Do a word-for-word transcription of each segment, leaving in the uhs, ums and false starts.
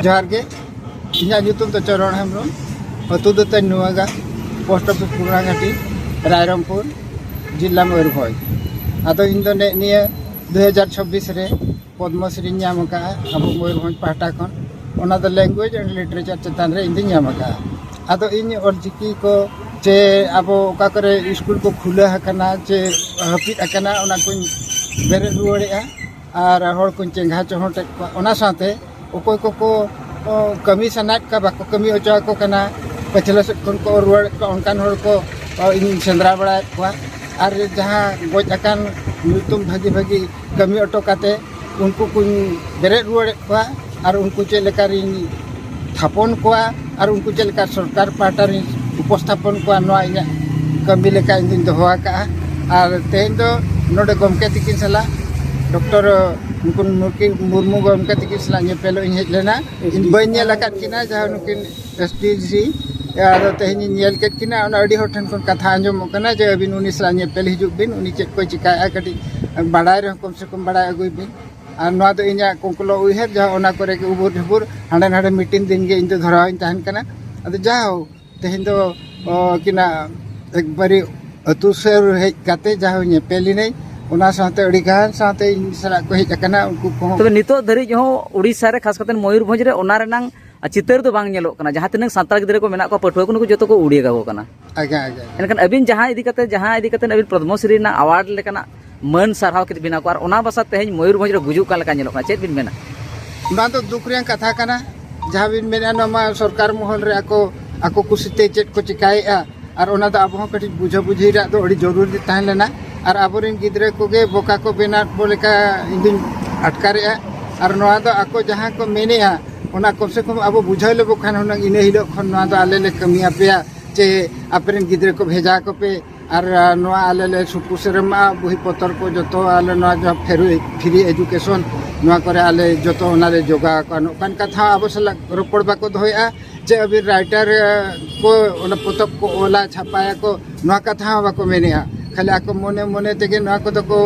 ᱡᱚᱦᱟᱨ ᱜᱮ᱾ ᱤᱧᱟᱹᱜ ᱧᱩᱛᱩᱢ ᱫᱚ ᱪᱚᱨᱚᱬ ᱦᱮᱢᱵᱨᱚᱢ᱾ ᱟᱹᱛᱩ ᱫᱚ ᱛᱟᱹᱧ ᱱᱚᱣᱟᱜᱟ, ᱯᱳᱥᱴ ᱚᱯᱷᱤᱥ ᱯᱩᱨᱟᱜᱷᱟᱴᱤ, ᱨᱟᱭᱨᱚᱝᱯᱩᱨ, ᱡᱤᱞᱟ ᱢᱚᱭᱩᱨᱵᱷᱚᱸᱡᱽ᱾ ᱟᱫᱚ ᱤᱧ ᱫᱚ ᱱᱮᱜ ᱱᱤᱭᱟᱹ ᱫᱩ ᱦᱟᱡᱟᱨ ᱪᱷᱟᱵᱵᱤᱥ ᱨᱮ ᱯᱚᱫᱽᱢᱚᱥᱨᱤᱧ ᱧᱟᱢ ᱟᱠᱟᱫᱼᱟ ᱟᱵᱚ ᱢᱚᱭᱩᱨᱵᱷᱚᱸᱡᱽ ᱯᱟᱦᱴᱟ ᱠᱷᱚᱱ᱾ ᱚᱱᱟ ᱫᱚ language and literature ᱪᱮᱛᱟᱱ ᱨᱮ ᱤᱧ ᱫᱚᱧ ᱧᱟᱢ ᱟᱠᱟᱫᱼᱟ᱾ ᱟᱫᱚ ᱤᱧ ᱚᱞᱪᱤᱠᱤ ᱠᱚ ᱪᱮ ᱟᱵᱚ ᱚᱠᱟ ᱠᱚᱨᱮ ᱥᱠᱩᱞ ᱠᱚ ᱠᱷᱩᱞᱟᱹᱣ ᱟᱠᱟᱱᱟ ᱪᱮ ᱦᱟᱹᱯᱤᱫ ᱟᱠᱟᱱᱟ, ᱚᱱᱟ ᱠᱚᱧ ᱵᱮᱨᱮᱫ ᱨᱩᱣᱟᱹᱲᱮᱜᱼᱟ᱾ ᱟᱨ ᱦᱚᱲ ᱠᱚᱧ ᱪᱮᱸᱜᱷᱟ ᱪᱚᱦᱚᱸᱴᱮᱫ ᱠᱚᱣᱟ᱾ ᱚᱱᱟ ᱥᱟᱶᱛᱮ ᱚᱠᱚᱭ ᱠᱚᱠᱚ, ᱚ, ᱠᱟᱹᱢᱤ ᱥᱟᱱᱟᱭᱮᱫ ᱠᱚᱣᱟ, ᱵᱟᱠᱚ ᱠᱟᱹᱢᱤ ᱦᱚᱪᱚ ᱟᱠᱚ ᱠᱟᱱᱟ, ᱯᱟᱹᱪᱷᱞᱟᱹ ᱥᱮᱫ ᱠᱷᱚᱱ ᱠᱚ ᱨᱩᱣᱟᱹᱲᱮᱫ ᱠᱚᱣᱟ, ᱚᱱᱠᱟᱱ ᱦᱚᱲ ᱠᱚ, ᱚ, ᱤᱧᱤᱧ ᱥᱮᱸᱫᱽᱨᱟ ᱵᱟᱲᱟᱭᱮᱫ ᱠᱚᱣᱟ᱾ ᱟᱨ ᱡᱟᱦᱟᱸ ᱜᱚᱡ ᱟᱠᱟᱱ ᱧᱩᱛᱩᱢ ᱵᱷᱟᱹᱜᱤ ᱵᱷᱟᱹᱜᱤ ᱠᱟᱹᱢᱤ ᱦᱚᱴᱚ ᱠᱟᱛᱮ ᱩᱱᱠᱩ ᱠᱚᱧ ᱵᱮᱨᱮᱫ ᱨᱩᱣᱟᱹᱲᱮᱫ ᱠᱚᱣᱟ᱾ ᱟᱨ ᱩᱱᱠᱩ ᱪᱮᱫ ᱞᱮᱠᱟ ᱨᱤᱧ ᱛᱷᱟᱯᱚᱱ ᱠᱚᱣᱟ ᱟᱨ ᱩᱱᱠᱩ ᱪᱮᱫ ᱞᱮᱠᱟ ᱥᱚᱨᱠᱟᱨ ᱯᱟᱦᱴᱟ ᱨᱤᱧ ᱩᱯᱚᱥᱛᱷᱟᱯᱚᱱ ᱠᱚᱣᱟ, ᱱᱚᱣᱟ ᱤᱧᱟᱹᱜ ᱠᱟᱹᱢᱤ ᱞᱮᱠᱟ ᱤᱧ ᱫᱩᱧ ᱫᱚᱦᱚ ᱟᱠᱟᱫᱼᱟ᱾ ᱟᱨ ᱛᱮᱦᱮᱧ ᱫᱚ ᱱᱚᱰᱮ ᱜᱚᱢᱠᱮ ᱛᱤᱠᱤᱱ ᱥᱟᱞᱟᱜ ᱰᱚᱠᱴᱚᱨ ᱢᱩᱠᱩᱱ ᱢᱩᱨᱠᱤ-, ᱢᱩᱨᱢᱩ ᱜᱚᱢᱠᱮ ᱛᱤᱠᱤᱱ ᱥᱟᱞᱟᱜ ᱧᱮᱯᱮᱞᱚᱜ ᱤᱧ ᱦᱮᱡ ᱞᱮᱱᱟ᱾ ᱤᱧ ᱵᱟᱹᱧ ᱧᱮᱞ ᱟᱠᱟᱫ ᱠᱤᱱᱟ, ᱡᱟᱦᱟᱸ ᱱᱩᱠᱤᱱ S D C᱾ ᱟᱫᱚ ᱛᱮᱦᱮᱧ ᱤᱧ ᱧᱮᱞ ᱠᱮᱫ ᱠᱤᱱᱟ᱾ ᱚᱱᱟ ᱟᱹᱰᱤ ᱦᱚᱲ ᱴᱷᱮᱱ ᱠᱷᱚᱱ ᱠᱟᱛᱷᱟ ᱟᱸᱡᱚᱢᱚᱜ ᱠᱟᱱᱟ ᱡᱮ ᱟᱹᱵᱤᱱ ᱩᱱᱤ ᱥᱟᱞᱟᱜ ᱧᱮᱯᱮᱞ ᱦᱤᱡᱩᱜ ᱵᱤᱱ, ᱩᱱᱤ ᱪᱮᱫ ᱠᱚᱭ ᱪᱤᱠᱟᱭᱮᱫᱼᱟ ᱠᱟᱹᱴᱤᱡ ᱵᱟᱲᱟᱭ ᱨᱮᱦᱚᱸ ᱠᱚᱢ ᱥᱮ ᱠᱚᱢ ᱵᱟᱲᱟᱭ ᱟᱹᱜᱩᱭ ᱵᱤᱱ᱾ ᱟᱨ ᱱᱚᱣᱟ ᱫᱚ ᱤᱧᱟᱹᱜ ᱠᱚᱝᱠᱞᱚ ᱩᱭᱦᱟᱹᱨ, ᱡᱟᱦᱟᱸ ᱚᱱᱟ ᱠᱚᱨᱮ ᱜᱮ ᱩᱵᱩᱨ ᱡᱷᱩᱵᱩᱨ ᱦᱟᱸᱰᱮ ᱱᱟᱰᱮ meeting ᱫᱤᱱ ᱜᱮ ᱤᱧ ᱫᱚ ᱫᱷᱚᱨᱟᱣ ᱤᱧ ᱛᱟᱦᱮᱱ ᱠᱟᱱᱟ᱾ ᱟᱫᱚ ᱡᱟᱦᱳᱠ, ᱛᱮᱦᱮᱧ ᱫᱚ, ᱚ, ᱩᱱᱠᱤᱱᱟᱜ ᱮᱠᱵᱟᱨᱮ ᱟᱹᱛᱩ ᱥᱩᱨ ᱦᱮᱡ ᱠᱟᱛᱮ ᱡᱟᱦᱳᱠ ᱧᱮᱯᱮᱞ ᱮᱱᱟᱹᱧ, ᱚᱱᱟ ᱥᱟᱶᱛᱮ ᱟᱹᱰᱤ ᱜᱟᱱ ᱥᱟᱶᱛᱮ ᱤᱧ ᱥᱟᱞᱟᱜ ᱠᱚ ᱦᱮᱡ ᱟᱠᱟᱱᱟ, ᱩᱱᱠᱩ ᱠᱚᱦᱚᱸ᱾ ᱛᱚᱵᱮ ᱱᱤᱛᱚᱜ ᱫᱷᱟᱹᱨᱤᱡ ᱦᱚᱸ ᱩᱲᱤᱥᱥᱟ ᱨᱮ, ᱠᱷᱟᱥ ᱠᱟᱛᱮ ᱢᱚᱭᱩᱨᱵᱷᱚᱸᱡᱽ ᱨᱮ, ᱚᱱᱟ ᱨᱮᱱᱟᱝ ᱪᱤᱛᱟᱹᱨ ᱫᱚ ᱵᱟᱝ ᱧᱮᱞᱚᱜ ᱠᱟᱱᱟ᱾ ᱡᱟᱦᱟᱸ ᱛᱤᱱᱟᱹᱜ ᱥᱟᱱᱛᱟᱲ ᱜᱤᱫᱽᱨᱟᱹ ᱠᱚ ᱢᱮᱱᱟᱜ ᱠᱚᱣᱟ, ᱯᱟᱹᱴᱷᱩᱣᱟᱹ ᱠᱚ, ᱱᱩᱠᱩ ᱡᱚᱛᱚ ᱠᱚ ᱩᱲᱤᱭᱟᱹ ᱠᱟᱠᱚ ᱠᱟᱱᱟ᱾ ᱟᱪᱪᱷᱟ, ᱟᱪᱪᱷᱟ, ᱟᱪᱪᱷᱟ᱾ ᱮᱱᱠᱷᱟᱱ ᱟᱹᱵᱤᱱ ᱡᱟᱦᱟᱸ ᱤᱫᱤ ᱠᱟᱛᱮ, ᱡᱟᱦᱟᱸ ᱤᱫᱤ ᱠᱟᱛᱮ ᱟᱹᱵᱤᱱ ᱯᱚᱫᱽᱢᱚᱥᱨᱤ ᱨᱮᱱᱟᱜ award ᱞᱮᱠᱟᱱᱟᱜ ᱢᱟᱹᱱ ᱥᱟᱨᱦᱟᱣ ᱠᱮᱫ ᱵᱤᱱᱟ ᱠᱚ, ᱟᱨ ᱚᱱᱟ ᱵᱟᱥᱟ ᱛᱮᱦᱮᱧ ᱢᱚᱭᱩᱨᱵᱷᱚᱸᱡᱽ ᱨᱮ ᱜᱩᱡᱩᱜ ᱠᱟᱱ ᱞᱮᱠᱟ ᱧᱮᱞᱚᱜ ᱠᱟᱱᱟ, ᱪᱮᱫ ᱵᱤᱱ ᱢᱮᱱᱟ? ᱱᱚᱣᱟ ᱫᱚ ᱫᱩᱠ ᱨᱮᱭᱟᱜ ᱠᱟᱛᱷᱟ ᱠᱟᱱᱟ᱾ ᱡᱟᱦᱟᱸ ᱵᱤᱱ ᱢᱮᱱᱮᱫᱼᱟ, ᱱᱚᱣᱟ ᱢᱟ ᱥᱚᱨᱠᱟᱨ ᱢᱚᱦᱚᱞ ᱨᱮ ᱟᱠᱚ, ᱟᱠᱚ ᱠᱩᱥᱤᱛᱮ ᱪᱮᱫ ᱠᱚ ᱪᱤᱠᱟᱹᱭᱮᱫᱼᱟ, ᱟᱨ ᱚᱱᱟ ᱫᱚ ᱟᱵᱚ ᱦᱚᱸ ᱠᱟᱹᱴᱤᱡ ᱵᱩᱡᱷᱟᱹ ᱵᱩᱡᱷᱤ ᱨᱮᱭᱟᱜ ᱫᱚ ᱟᱹᱰᱤ ᱡᱚᱨᱩᱨᱤ ᱛᱟᱦᱮᱸ ᱞᱮᱱᱟ᱾ ᱟᱨ ᱟᱵᱚᱨᱮᱱ ᱜᱤᱫᱽᱨᱟᱹ ᱠᱚᱜᱮ ᱵᱚᱠᱟ ᱠᱚ ᱵᱮᱱᱟᱣ ᱵᱚ ᱞᱮᱠᱟ ᱤᱧ ᱫᱩᱧ ᱟᱴᱠᱟᱨᱮᱜᱼᱟ᱾ ᱟᱨ ᱱᱚᱣᱟ ᱫᱚ ᱟᱠᱚ ᱡᱟᱦᱟᱸ ᱠᱚ ᱢᱮᱱᱮᱜᱼᱟ, ᱚᱱᱟ ᱠᱚᱢ ᱥᱮ ᱠᱚᱢ ᱟᱵᱚ ᱵᱩᱡᱷᱟᱹᱣ ᱞᱮᱵᱚ ᱠᱷᱟᱱ ᱦᱩᱱᱟᱹᱝ ᱤᱱᱟᱹ ᱦᱤᱞᱳᱜ ᱠᱷᱚᱱ ᱱᱚᱣᱟ ᱫᱚ ᱟᱞᱮ ᱞᱮ ᱠᱟᱹᱢᱤ ᱟᱯᱮᱭᱟ, ᱪᱮ ᱟᱯᱮᱨᱮᱱ ᱜᱤᱫᱽᱨᱟᱹ ᱠᱚ ᱵᱷᱮᱡᱟ ᱠᱚᱯᱮ᱾ ᱟᱨ, ᱟ, ᱱᱚᱣᱟ ᱟᱞᱮ ᱞᱮ ᱥᱩᱯᱩ ᱥᱮᱨᱮᱢᱟᱜᱼᱟ, ᱵᱳᱦᱤ ᱯᱚᱛᱚᱨ ᱠᱚ ᱡᱚᱛᱚ ᱟᱞᱮ ᱱᱚᱣᱟ ᱡᱟᱦᱟᱸ free, free education, ᱱᱚᱣᱟ ᱠᱚᱨᱮ ᱟᱞᱮ ᱡᱚᱛᱚ ᱚᱱᱟ ᱞᱮ ᱡᱚᱜᱟᱣ ᱟᱠᱚᱣᱟ᱾ ᱱᱚᱝᱠᱟᱱ ᱠᱟᱛᱷᱟ ᱟᱵᱚ ᱥᱟᱞᱟᱜ ᱨᱚᱯᱚᱲ ᱵᱟᱠᱚ ᱫᱚᱦᱚᱭᱮᱜᱼᱟ᱾ ᱪᱮᱫ ᱟᱹᱵᱤᱱ ᱨᱟᱭᱴᱟᱨ ᱠᱚ ᱚᱱᱟ ᱯᱚᱛᱚᱵ ᱠᱚ ᱚᱞᱟ, ᱪᱷᱟᱯᱟᱭᱟᱠᱚ, ᱱᱚᱣᱟ ᱠᱟᱛᱷᱟ ᱦᱚᱸ ᱵᱟᱠᱚ ᱢᱮᱱᱮᱜᱼᱟ᱾ ᱠᱷᱟᱹᱞᱤ ᱟᱠᱚ ᱢᱚᱱᱮ ᱢᱚᱱᱮ ᱛᱮᱜᱮ ᱱᱚᱣᱟ ᱠᱚᱫᱚ ᱠᱚ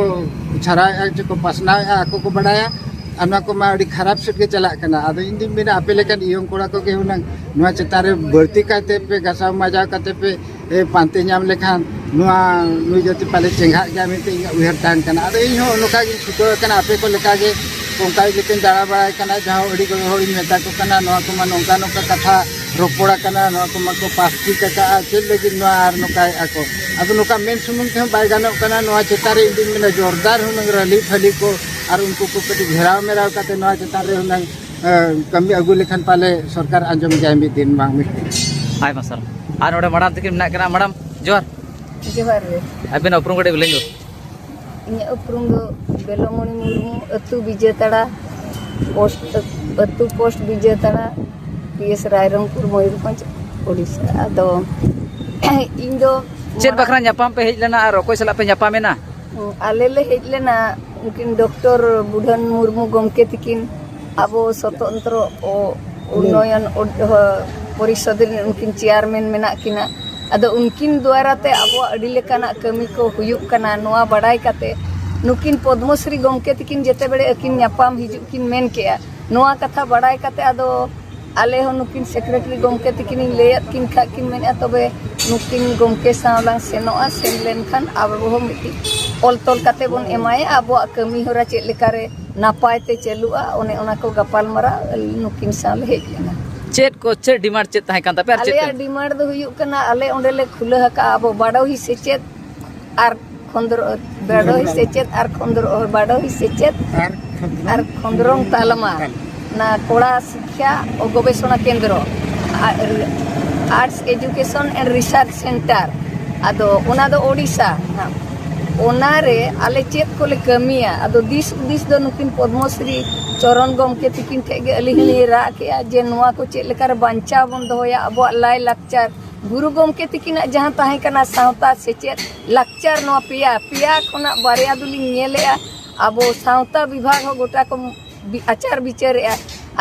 ᱪᱷᱟᱨᱟᱣᱮᱜᱼᱟ, ᱪᱮ ᱠᱚ ᱯᱟᱥᱱᱟᱣᱮᱜᱼᱟ, ᱟᱠᱚ ᱠᱚ ᱵᱟᱲᱟᱭᱟ᱾ ᱟᱨ ᱱᱚᱣᱟ ᱠᱚᱢᱟ ᱟᱹᱰᱤ ᱠᱷᱟᱨᱟᱯ ᱥᱮᱫ ᱜᱮ ᱪᱟᱞᱟᱜ ᱠᱟᱱᱟ᱾ ᱟᱫᱚ ᱤᱧ ᱫᱩᱧ ᱢᱮᱱᱟ, ᱟᱯᱮ ᱞᱮᱠᱟᱱ ᱤᱭᱚᱝ ᱠᱚᱲᱟ ᱠᱚᱜᱮ ᱦᱩᱱᱟᱹᱝ ᱱᱚᱣᱟ ᱪᱮᱛᱟᱱ ᱨᱮ ᱵᱟᱹᱲᱛᱤ ᱠᱟᱭᱛᱮ ᱯᱮ ᱜᱟᱥᱟᱣ ᱢᱟᱡᱟᱣ ᱠᱟᱛᱮ ᱯᱮ ᱮ, ᱯᱟᱱᱛᱮ ᱧᱟᱢ ᱞᱮᱠᱷᱟᱱ, ᱱᱚᱣᱟ ᱱᱩᱭ ᱡᱟᱹᱛᱤ ᱯᱟᱞᱮ ᱪᱮᱸᱜᱷᱟᱜ ᱜᱮᱭᱟ ᱢᱮᱱᱛᱮ ᱤᱧᱟᱹᱜ ᱩᱭᱦᱟᱹᱨ ᱛᱟᱦᱮᱱ ᱠᱟᱱᱟ᱾ ᱟᱫᱚ ᱤᱧ ᱦᱚᱸ ᱱᱚᱝᱠᱟ ᱜᱤᱧ ᱪᱷᱩᱴᱟᱹᱣ ᱟᱠᱟᱱᱟ, ᱟᱯᱮ ᱠᱚ ᱞᱮᱠᱟ ᱜᱮ ᱚᱱᱠᱟ ᱞᱮᱠᱟᱧ ᱫᱟᱬᱟ ᱵᱟᱲᱟᱭ ᱠᱟᱱᱟ᱾ ᱡᱟᱦᱟᱸ ᱟᱹᱰᱤ ᱜᱚᱲᱚ ᱦᱚᱲᱤᱧ ᱢᱮᱛᱟ ᱠᱚ ᱠᱟᱱᱟ, ᱱᱚᱣᱟ ᱠᱚᱢᱟ ᱱᱚᱝᱠᱟ ᱱᱚᱝᱠᱟ ᱠᱟᱛᱷᱟ ᱨᱚᱯᱚᱲ ᱟᱠᱟᱱᱟ, ᱱᱚᱣᱟ ᱠᱚᱢᱟ ᱠᱚ ᱯᱟᱥ ᱴᱷᱤᱠ ᱟᱠᱟᱜᱼᱟ, ᱪᱮᱫ ᱞᱟᱹᱜᱤᱫ ᱱᱚᱣᱟ ᱟᱨ ᱱᱚᱝᱠᱟᱭᱮᱫᱼᱟ ᱠᱚ? ᱟᱫᱚ ᱱᱚᱝᱠᱟ ᱢᱮᱱ ᱥᱩᱢᱩᱝ ᱛᱮᱦᱚᱸ ᱵᱟᱭ ᱜᱟᱱᱚᱜ ᱠᱟᱱᱟ᱾ ᱱᱚᱣᱟ ᱪᱮᱛᱟᱱ ᱨᱮ ᱤᱧ ᱫᱩᱧ ᱢᱮᱱᱟ, ᱡᱳᱨᱫᱟᱨ ᱦᱩᱱᱟᱹᱝ ᱨᱟᱹᱞᱤ ᱯᱷᱟᱹᱞᱤ ᱠᱚ ᱟᱨ ᱩᱱᱠᱩ ᱠᱚ ᱠᱟᱹᱴᱤᱡ ᱜᱷᱮᱨᱟᱣ ᱢᱮᱨᱟᱣ ᱠᱟᱛᱮ ᱱᱚᱣᱟ ᱪᱮᱛᱟᱱ ᱨᱮ ᱦᱩᱱᱟᱹᱝ ᱮ, ᱠᱟᱹᱢᱤ ᱟᱹᱜᱩ ᱞᱮᱠᱷᱟᱱ ᱯᱟᱞᱮ ᱥᱚᱨᱠᱟᱨ ᱟᱸᱡᱚᱢ ᱜᱮᱭᱟᱭ ᱢᱤᱫ ᱫᱤᱱ ᱵᱟᱝ ᱢᱤᱫ ᱫᱤᱱ᱾ ᱟᱭᱢᱟ ᱥᱟᱨᱦᱟᱣ᱾ ᱟᱨ ᱱᱚᱰᱮ ᱢᱟᱰᱟᱢ ᱛᱟᱹᱠᱤᱱ ᱢᱮᱱᱟᱜ ᱠᱤᱱᱟ᱾ ᱢᱟᱰᱟᱢ, ᱡᱚᱦᱟᱨ᱾ ᱡᱚᱦᱟᱨ ᱜᱮ᱾ ᱟᱹᱵᱤᱱᱟᱜ ᱩᱯᱨᱩᱢ ᱠᱟᱹᱴᱤᱡ ᱞᱟᱹᱭ ᱧᱚᱜ᱾ ᱤᱧᱟᱹᱜ ᱩᱯᱨᱩᱢ ᱫᱚ ᱵᱮᱞᱚᱢᱚᱬᱤ ᱢᱩᱨᱢᱩ, ᱟᱹᱛᱩ ᱵᱤᱡᱮᱛᱟᱲᱟ, ᱯᱳᱥᱴ, ᱟᱹᱛᱩ post Bijetara, P S Rairangpur, Mayurbhanj, Odisha. ᱟᱫᱚ ᱤᱧ ᱫᱚ ᱪᱮᱫ ᱢᱟᱲᱟᱝ ᱵᱟᱠᱷᱨᱟ ᱧᱟᱯᱟᱢ ᱯᱮ ᱦᱮᱡ ᱞᱮᱱᱟ ᱟᱨ ᱚᱠᱚᱭ ᱥᱟᱞᱟᱜ ᱯᱮ ᱧᱟᱯᱟᱢᱮᱱᱟ? ᱟᱞᱮ ᱞᱮ ᱦᱮᱡ ᱞᱮᱱᱟ, ᱩᱱᱠᱤᱱ ᱰᱚᱠᱴᱚᱨ ᱵᱩᱫᱷᱟᱹᱱ ᱢᱩᱨᱢᱩ ᱜᱚᱢᱠᱮ ᱛᱤᱠᱤᱱ ᱟᱵᱚ ᱥᱚᱛᱚᱱᱛᱨᱚ ᱚ-, ᱩᱱᱱᱚᱭᱚᱱ ᱚᱰ-, ᱦᱚ-, ᱯᱚᱨᱤᱥᱚᱫᱽ ᱨᱮᱱ ᱩᱱᱠᱤᱱ ᱪᱮᱭᱟᱨᱢᱮᱱ ᱢᱮᱱᱟᱜ ᱠᱤᱱᱟ᱾ ᱟᱫᱚ ᱩᱱᱠᱤᱱ ᱫᱩᱣᱟᱨᱟ ᱛᱮ ᱟᱵᱚᱣᱟᱜ ᱟᱹᱰᱤ ᱞᱮᱠᱟᱱᱟᱜ ᱠᱟᱹᱢᱤ ᱠᱚ ᱦᱩᱭᱩᱜ ᱠᱟᱱᱟ, ᱱᱚᱣᱟ ᱵᱟᱰᱟᱭ ᱠᱟᱛᱮ ᱱᱩᱠᱤᱱ ᱯᱚᱫᱽᱢᱚᱥᱨᱤ ᱜᱚᱢᱠᱮ ᱛᱤᱠᱤᱱ ᱡᱮᱛᱮ ᱵᱮᱲᱮ ᱟᱹᱠᱤᱱ ᱧᱟᱯᱟᱢ ᱦᱤᱡᱩᱜ ᱠᱤᱱ ᱢᱮᱱ ᱠᱮᱜᱼᱟ᱾ ᱱᱚᱣᱟ ᱠᱟᱛᱷᱟ ᱵᱟᱰᱟᱭ ᱠᱟᱛᱮ ᱟᱫᱚ ᱟᱞᱮ ᱦᱚᱸ ᱱᱩᱠᱤᱱ ᱥᱮᱠᱨᱮᱴᱟᱨᱤ ᱜᱚᱢᱠᱮ ᱛᱤᱠᱤᱱᱤᱧ ᱞᱟᱹᱭᱟᱫ ᱠᱤᱱ ᱠᱷᱟᱡ ᱠᱤᱱ ᱢᱮᱱᱮᱫᱼᱟ, "ᱛᱚᱵᱮ ᱱᱩᱠᱤᱱ ᱜᱚᱢᱠᱮ ᱥᱟᱶ ᱞᱟᱝ ᱥᱮᱱᱚᱜᱼᱟ, ᱥᱮᱱ ᱞᱮᱱᱠᱷᱟᱱ ᱟᱵᱚ ᱦᱚᱸ ᱢᱤᱫᱴᱤᱡ ᱚᱞ ᱛᱚᱞ ᱠᱟᱛᱮ ᱵᱚᱱ ᱮᱢᱟᱭᱟ, ᱟᱵᱚᱣᱟᱜ ᱠᱟᱹᱢᱤ ᱦᱚᱨᱟ ᱪᱮᱫ ᱞᱮᱠᱟᱨᱮ ᱱᱟᱯᱟᱭ ᱛᱮ ᱪᱟᱹᱞᱩᱜᱼᱟ", ᱚᱱᱮ ᱚᱱᱟ ᱠᱚ ᱜᱟᱯᱟᱞ ᱢᱟᱨᱟᱣ ᱟᱹᱞᱤᱧ ᱱᱩᱠᱤᱱ ᱥᱟᱶ ᱞᱮ ᱦᱮᱡ ᱞᱮᱱᱟ᱾ ᱪᱮᱫ ᱠᱚ, ᱪᱮᱫ ᱰᱤᱢᱟᱱᱰ ᱪᱮᱫ ᱛᱟᱦᱮᱸ ᱠᱟᱱ ᱛᱟᱯᱮᱭᱟ ᱟᱨ ᱪᱮᱫ ᱟᱞᱮᱭᱟᱜ ᱯᱮ ᱰᱤᱢᱟᱱᱰ ᱫᱚ ᱦᱩᱭᱩᱜ ᱠᱟᱱᱟ, ᱟᱞᱮ ᱚᱸᱰᱮ ᱞᱮ ᱠᱷᱩᱞᱟᱹᱣ ᱟᱠᱟᱫᱼᱟ ᱟᱵᱚ ᱵᱟᱰᱚᱦᱤ ᱥᱮᱪᱮᱫ ᱟᱨ ᱠᱷᱚᱸᱫᱽᱨᱚ-, ᱵᱟᱰᱚᱦᱤ ᱥᱮᱪᱮᱫ ᱟᱨ ᱠᱷᱚᱸᱫᱽᱨᱚ-, ᱵᱟᱰᱚᱦᱤ ᱥᱮᱪᱮᱫ ᱟᱨ ᱠᱷᱚᱸᱫᱽᱨᱚᱝ ᱛᱟᱞᱢᱟ, ᱚᱱᱟ ᱠᱚᱲᱟ ᱥᱤᱠᱠᱷᱟ ᱚ ᱜᱚᱵᱮᱥᱚᱱᱟ ᱠᱮᱱᱫᱨᱚ, arts education and research centre, ᱟᱫᱚ ᱚᱱᱟ ᱫᱚ ᱳᱰᱤᱥᱟ ᱦᱟᱸᱜ᱾ ᱚᱱᱟᱨᱮ ᱟᱞᱮ ᱪᱮᱫ ᱠᱚᱞᱮ ᱠᱟᱹᱢᱤᱭᱟ, ᱟᱫᱚ ᱫᱤᱥ ᱦᱩᱫᱤᱥ ᱫᱚ ᱱᱩᱠᱤᱱ ᱯᱚᱫᱽᱢᱚᱥᱨᱤ ᱪᱚᱨᱚᱱ ᱜᱚᱢᱠᱮ ᱛᱤᱠᱤᱱ ᱴᱷᱮᱡ ᱜᱮ ᱟᱹᱞᱤᱧ ᱦᱚᱸᱞᱤᱧ ᱨᱟᱜ ᱠᱮᱜᱼᱟ ᱡᱮ ᱱᱚᱣᱟ ᱠᱚ ᱪᱮᱫ ᱞᱮᱠᱟᱨᱮ ᱵᱟᱧᱪᱟᱣ ᱵᱚᱱ ᱫᱚᱦᱚᱭᱟ, ᱟᱵᱚᱣᱟᱜ ᱞᱟᱭᱼᱞᱟᱠᱪᱟᱨ, ᱜᱩᱨᱩ ᱜᱚᱢᱠᱮ ᱛᱤᱠᱤᱱᱟᱜ ᱡᱟᱦᱟᱸ ᱛᱟᱦᱮᱸ ᱠᱟᱱᱟ ᱥᱟᱶᱛᱟ ᱥᱮᱪᱮᱫ ᱞᱟᱠᱪᱟᱨ, ᱱᱚᱣᱟ ᱯᱮᱭᱟ, ᱯᱮᱭᱟ ᱠᱷᱚᱱᱟᱜ ᱵᱟᱨᱭᱟ ᱫᱚᱞᱤᱧ ᱧᱮᱞᱮᱜᱼᱟ᱾ ᱟᱵᱚ ᱥᱟᱶᱛᱟ ᱵᱤᱵᱷᱟᱜᱽ ᱦᱚᱸ ᱜᱚᱴᱟ ᱠᱚ ᱵᱤ-, ᱟᱪᱟᱨ ᱵᱤᱪᱟᱹᱨᱮᱜᱼᱟ᱾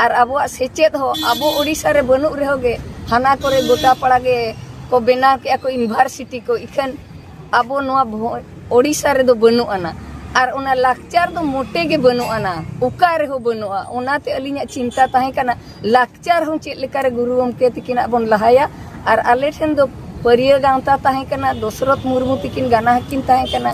ᱟᱨ ᱟᱵᱚᱣᱟᱜ ᱥᱮᱪᱮᱫ ᱦᱚᱸ ᱟᱵᱚ ᱳᱰᱤᱥᱟ ᱨᱮ ᱵᱟᱹᱱᱩᱜ ᱨᱮᱦᱚᱸ ᱜᱮ, ᱦᱟᱱᱟ ᱠᱚᱨᱮ ᱜᱚᱴᱟ ᱯᱟᱲᱟ ᱜᱮ ᱠᱚ ᱵᱮᱱᱟᱣ ᱠᱮᱜᱼᱟ ᱠᱚ ᱤᱭᱩᱱᱤᱵᱷᱟᱨᱥᱤᱴᱤ ᱠᱚ, ᱤᱠᱷᱟᱹᱱ ᱟᱵᱚ ᱱᱚᱣᱟ ᱵᱷᱚ-, ᱳᱰᱤᱥᱟ ᱨᱮᱫᱚ ᱵᱟᱹᱱᱩᱜ ᱟᱱᱟ᱾ ᱟᱨ ᱚᱱᱟ ᱞᱟᱠᱪᱟᱨ ᱫᱚ ᱢᱚᱴᱮ ᱜᱮ ᱵᱟᱹᱱᱩᱜ ᱟᱱᱟ, ᱚᱠᱟ ᱨᱮᱦᱚᱸ ᱵᱟᱹᱱᱩᱜᱼᱟ᱾ ᱚᱱᱟᱛᱮ ᱟᱹᱞᱤᱧᱟᱜ ᱪᱤᱱᱛᱟ ᱛᱟᱦᱮᱸ ᱠᱟᱱᱟ, ᱞᱟᱠᱪᱟᱨ ᱦᱚᱸ ᱪᱮᱫ ᱞᱮᱠᱟᱨᱮ ᱜᱩᱨᱩ ᱜᱚᱢᱠᱮ ᱛᱤᱠᱤᱱᱟᱜ ᱵᱚᱱ ᱞᱟᱦᱟᱭᱟ᱾ ᱟᱨ ᱟᱞᱮ ᱴᱷᱮᱱ ᱫᱚ ᱯᱟᱹᱨᱭᱟᱹ ᱜᱟᱶᱛᱟ ᱛᱟᱦᱮᱸ ᱠᱟᱱᱟ, ᱫᱚᱥᱨᱚᱛᱷ ᱢᱩᱨᱢᱩ ᱛᱤᱠᱤᱱ ᱜᱟᱱᱟ ᱠᱤᱱ ᱛᱟᱦᱮᱸ ᱠᱟᱱᱟ᱾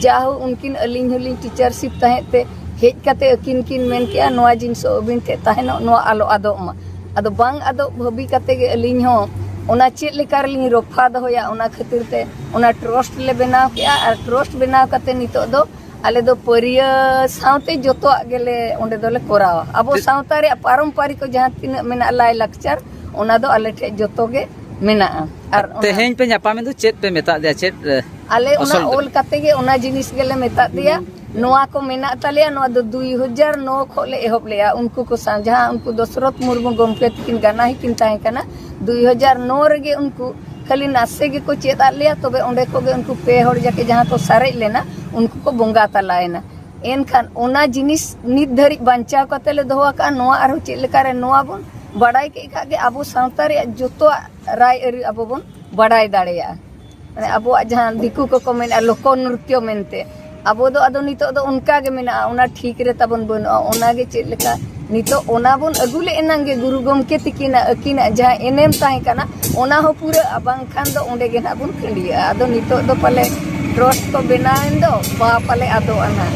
ᱡᱟᱦᱳ ᱩᱱᱠᱤᱱ ᱟᱹᱞᱤᱧ ᱦᱚᱸᱞᱤᱧ ᱴᱤᱪᱟᱨᱥᱤᱯ ᱛᱟᱦᱮᱸᱫ ᱛᱮ ᱦᱮᱡ ᱠᱟᱛᱮ ᱟᱹᱠᱤᱱ ᱠᱤᱱ ᱢᱮᱱ ᱠᱮᱜᱼᱟ, "ᱱᱚᱣᱟ ᱡᱤᱱᱤᱥ ᱟᱹᱵᱤᱱ ᱴᱷᱮᱱ ᱛᱟᱦᱮᱱᱚᱜ, ᱱᱚᱣᱟ ᱟᱞᱚ ᱟᱫᱚᱜ ᱢᱟ᱾" ᱟᱫᱚ ᱵᱟᱝ ᱟᱫᱚᱜ ᱵᱷᱟᱹᱵᱤ ᱠᱟᱛᱮ ᱜᱮ ᱟᱹᱞᱤᱧ ᱦᱚᱸ ᱚᱱᱟ ᱪᱮᱫ ᱞᱮᱠᱟ ᱨᱮᱞᱤᱧ ᱨᱚᱯᱷᱟ ᱫᱚᱦᱚᱭᱟ, ᱚᱱᱟ ᱠᱷᱟᱹᱛᱤᱨ ᱛᱮ ᱚᱱᱟ ᱴᱨᱚᱥᱴ ᱞᱮ ᱵᱮᱱᱟᱣ ᱠᱮᱜᱼᱟ᱾ ᱟᱨ ᱴᱨᱚᱥᱴ ᱵᱮᱱᱟᱣ ᱠᱟᱛᱮ ᱱᱤᱛᱚᱜ ᱫᱚ ᱟᱞᱮ ᱫᱚ ᱯᱟᱹᱨᱭᱟᱹ ᱥᱟᱶᱛᱮ ᱡᱚᱛᱚᱣᱟᱜ ᱜᱮᱞᱮ ᱚᱸᱰᱮ ᱫᱚᱞᱮ ᱠᱚᱨᱟᱣᱟ᱾ ᱟᱵᱚ ᱛᱮ- ᱥᱟᱶᱛᱟ ᱨᱮᱭᱟᱜ ᱯᱟᱨᱚᱢᱯᱟᱨᱤᱠ ᱡᱟᱦᱟᱸ ᱛᱤᱱᱟᱹᱜ ᱢᱮᱱᱟᱜᱼᱟ, ᱞᱟᱭᱼᱞᱟᱠᱪᱟᱨ, ᱚᱱᱟ ᱫᱚ ᱟᱞᱮ ᱴᱷᱮᱡ ᱡᱚᱛᱚ ᱜᱮ ᱢᱮᱱᱟᱜᱼᱟ᱾ ᱟᱨ ᱚᱱᱟ ᱛᱮᱦᱮᱧ ᱯᱮ ᱧᱟᱯᱟᱢᱮᱱ ᱫᱚ ᱪᱮᱫ ᱯᱮ ᱢᱮᱛᱟᱜ ᱫᱮᱭᱟ? ᱪᱮᱫ, ᱮ, ᱟᱞᱮ ᱚᱱᱟ ᱟᱥᱚᱞ ᱫᱚ? ᱚᱞ ᱠᱟᱛᱮ ᱜᱮ ᱚᱱᱟ ᱡᱤᱱᱤᱥ ᱜᱮᱞᱮ ᱢᱮᱛᱟᱫ ᱫᱮᱭᱟ᱾ ᱱᱚᱣᱟ ᱠᱚ ᱢᱮᱱᱟᱜ ᱛᱟᱞᱮᱭᱟ, ᱱᱚᱣᱟ ᱫᱚ ᱫᱩᱭ ᱦᱟᱡᱟᱨ ᱱᱚ ᱠᱷᱚᱱ ᱞᱮ ᱮᱦᱚᱵ ᱞᱮᱜᱼᱟ᱾ ᱩᱱᱠᱩ ᱠᱚ ᱥᱟᱶ, ᱡᱟᱦᱟᱸ ᱩᱱᱠᱩ ᱫᱚᱥᱨᱚᱛᱷ ᱢᱩᱨᱢᱩ ᱜᱚᱢᱠᱮ ᱛᱤᱠᱤᱱ ᱜᱟᱱᱟᱦᱤ ᱠᱤᱱ ᱛᱟᱦᱮᱸ ᱠᱟᱱᱟ, ᱫᱩᱭ ᱦᱟᱡᱟᱨ ᱱᱚ ᱨᱮᱜᱮ ᱩᱱᱠᱩ ᱠᱷᱟᱹᱞᱤ ᱱᱟᱥᱮ ᱜᱮᱠᱚ ᱪᱮᱫ ᱟᱫ ᱞᱮᱭᱟ᱾ ᱛᱚᱵᱮ ᱚᱸᱰᱮ ᱠᱷᱚᱱ ᱜᱮ ᱩᱱᱠᱩ ᱯᱮ ᱦᱚᱲ ᱡᱟᱠᱮ ᱡᱟᱦᱟᱸ ᱠᱚ ᱥᱟᱨᱮᱡ ᱞᱮᱱᱟ, ᱩᱱᱠᱩ ᱠᱚ ᱵᱚᱸᱜᱟ ᱛᱟᱞᱟᱭᱮᱱᱟ᱾ ᱮᱱᱠᱷᱟᱱ ᱚᱱᱟ ᱡᱤᱱᱤᱥ ᱱᱤᱛ ᱫᱷᱟᱹᱨᱤᱡ ᱵᱟᱧᱪᱟᱣ ᱠᱟᱛᱮ ᱞᱮ ᱫᱚᱦᱚ ᱟᱠᱟᱫᱼᱟ᱾ ᱱᱚᱣᱟ ᱟᱨᱦᱚᱸ ᱪᱮᱫ ᱞᱮᱠᱟᱨᱮ ᱱᱚᱣᱟ ᱵᱚᱱ ᱵᱟᱰᱟᱭ ᱠᱮᱫ ᱠᱷᱟᱡ ᱜᱮ ᱟᱵᱚ ᱥᱟᱶᱛᱟ ᱨᱮᱭᱟᱜ ᱡᱚᱛᱚᱣᱟᱜ ᱨᱟᱭ ᱟᱹᱨᱤ ᱟᱵᱚ ᱵᱚᱱ ᱵᱟᱰᱟᱭ ᱫᱟᱲᱮᱭᱟᱜᱼᱟ᱾ ᱢᱟᱱᱮ ᱟᱵᱚᱣᱟᱜ ᱡᱟᱦᱟᱸ ᱫᱤᱠᱩ ᱠᱚᱠᱚ ᱢᱮᱱᱟ ᱞᱳᱠᱚ ᱱᱨᱤᱛᱭᱚ ᱢᱮᱱᱛᱮ, ᱟᱵᱚ ᱫᱚ ᱟᱫᱚ ᱱᱤᱛᱚᱜ ᱫᱚ ᱚᱱᱠᱟ ᱜᱮ ᱢᱮᱱᱟᱜᱼᱟ, ᱚᱱᱟ ᱴᱷᱤᱠ ᱨᱮ ᱛᱟᱵᱚᱱ ᱵᱟᱹᱱᱩᱜᱼᱟ᱾ ᱚᱱᱟ ᱜᱮ ᱪᱮᱫ ᱞᱮᱠᱟ ᱱᱤᱛᱚᱜ ᱚᱱᱟ ᱵᱚᱱ ᱟᱹᱜᱩ ᱞᱮ ᱮᱱᱟᱝ ᱜᱮ ᱜᱩᱨᱩ ᱜᱚᱢᱠᱮ ᱛᱤᱠᱤᱱᱟᱜ, ᱟᱹᱠᱤᱱᱟᱜ ᱡᱟᱦᱟᱸ ᱮᱱᱮᱢ ᱛᱟᱦᱮᱸ ᱠᱟᱱᱟ, ᱚᱱᱟ ᱦᱚᱸ ᱯᱩᱨᱟᱹᱜᱼᱟ, ᱵᱟᱝᱠᱷᱟᱱ ᱫᱚ ᱚᱸᱰᱮ ᱜᱮ ᱱᱟᱦᱟᱜ ᱵᱚᱱ ᱠᱷᱟᱹᱱᱰᱤᱭᱟᱹᱜᱼᱟ᱾ ᱟᱫᱚ ᱱᱤᱛᱚᱜ ᱫᱚ ᱯᱟᱞᱮ ᱴᱨᱚᱥᱴ ᱠᱚ ᱵᱮᱱᱟᱣᱮᱱ ᱫᱚ, ᱵᱟ ᱯᱟᱞᱮ ᱟᱫᱚᱜᱼᱟ ᱱᱟᱦᱟᱜ᱾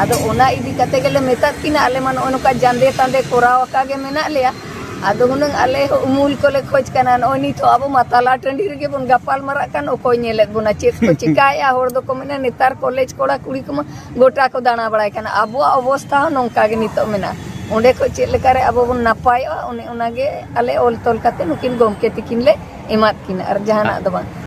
ᱟᱫᱚ ᱚᱱᱟ ᱤᱫᱤ ᱠᱟᱛᱮ ᱜᱮᱞᱮ ᱢᱮᱛᱟᱫ ᱠᱤᱱᱟ, ᱟᱞᱮ ᱢᱟ ᱱᱚᱜᱼᱚᱭ ᱱᱚᱝᱠᱟ ᱡᱟᱸᱫᱮ ᱛᱟᱸᱫᱮ ᱠᱚᱨᱟᱣ ᱟᱠᱟ ᱜᱮ ᱢᱮᱱᱟᱜ ᱞᱮᱭᱟ᱾ ᱟᱫᱚ ᱦᱩᱱᱟᱹᱝ ᱟᱞᱮ ᱦᱚᱸ ᱩᱢᱩᱞ ᱠᱚᱞᱮ ᱠᱷᱚᱡᱽ ᱠᱟᱱᱟ᱾ ᱱᱚᱜᱼᱚᱭ ᱱᱤᱛᱚᱜ ᱟᱵᱚ ᱢᱟ ᱛᱟᱞᱟ ᱴᱟᱺᱰᱤ ᱨᱮᱜᱮ ᱵᱚᱱ ᱜᱟᱯᱟᱞ ᱢᱟᱨᱟᱜ ᱠᱟᱱ, ᱚᱠᱚᱭ ᱧᱮᱞᱮᱫ ᱵᱚᱱᱟ, ᱪᱮᱫ ᱠᱚ ᱪᱤᱠᱟᱭᱮᱫᱼᱟ? ᱦᱚᱲ ᱫᱚᱠᱚ ᱢᱮᱱᱟ ᱱᱮᱛᱟᱨ ᱠᱚᱞᱮᱡᱽ ᱠᱚᱲᱟ ᱠᱩᱲᱤ ᱠᱚᱢᱟ ᱜᱚᱴᱟ ᱠᱚ ᱫᱟᱬᱟ ᱵᱟᱲᱟᱭ ᱠᱟᱱᱟ᱾ ᱟᱵᱚᱣᱟᱜ ᱚᱵᱚᱥᱛᱷᱟ ᱦᱚᱸ ᱱᱚᱝᱠᱟ ᱜᱮ ᱱᱤᱛᱚᱜ ᱢᱮᱱᱟᱜᱼᱟ᱾ ᱚᱸᱰᱮ ᱠᱷᱚᱡ ᱪᱮᱫ ᱞᱮᱠᱟᱨᱮ ᱟᱵᱚ ᱵᱚᱱ ᱱᱟᱯᱟᱭᱚᱜᱼᱟ, ᱚᱱᱮ ᱚᱱᱟᱜᱮ ᱟᱞᱮ ᱚᱞ ᱛᱚᱞ ᱠᱟᱛᱮ ᱱᱩᱠᱤᱱ ᱜᱚᱢᱠᱮ ᱛᱤᱠᱤᱱ ᱞᱮ ᱮᱢᱟᱫ ᱠᱤᱱᱟ, ᱟᱨ ᱡᱟᱦᱟᱱᱟᱜ ᱫᱚ ᱵᱟᱝ᱾